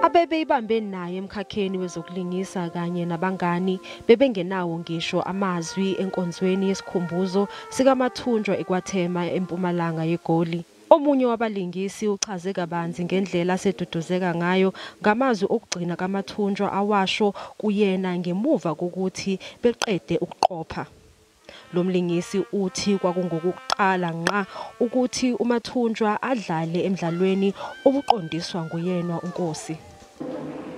Abebeyibambe naye emkhakheni wezokulingisa kanye nabangani bebengenawo ngisho amazwi enkonzweni yesikhumbuzo sikaMathunjwa eKwaThema empumalanga yeGoli. Omunye wabalingisi uchaze kabanzi ngendlela aseduduzeka ngayo ngamazwi okugcina kaMathunjwa awasho kuyena ngemuva kokuthi beqede ukuqopha. Lo mlingisi uthi kwakungokuqala ngqa ukuthi uMathunjwa adlale emdlalweni obuqondiswa nguyena uNkosi.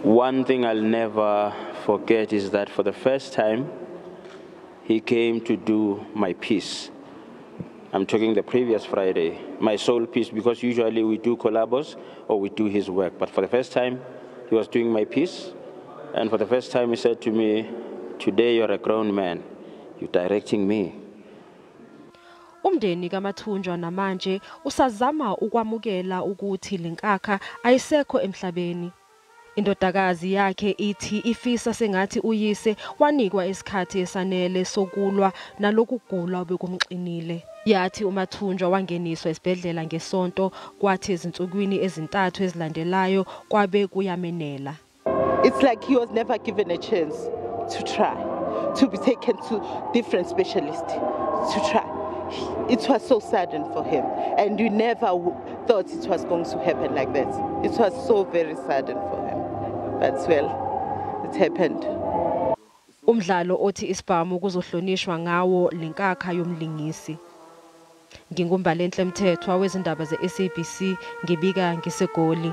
One thing I'll never forget is that for the first time, he came to do my piece. I'm talking the previous Friday, my soul piece, because usually we do collabos or we do his work. But for the first time, he was doing my piece. And for the first time, he said to me, "Today you're a grown man, you're directing me." Umndeni kaMathunjwa namanje usazama ukwamukela ukuthi lenkakha ayisekho emhlabeni. Indodakazi yakhe ithi ifisa sengathi uyise wanikwa isikhathi esanele sokulwa nalokugula obekumxinile. Yathi uMathunjwa wangeniswa esibhedlela ngeSonto, kwathi ezinsukwini ezintathu ezilandelayo kwabe kuyamenela. It's like he was never given a chance to try, to be taken to different specialists to try. It was so sudden for him, and we never thought it was going to happen like that. It was so very sudden for him. But well, it happened. Umdlalo othi Isibhamu kuzohlonishwa ngawo lenkakha yomlingisi. NginguMbalenhle Mthethwa wezindaba ze-SABC, ngibika ngiseGoli.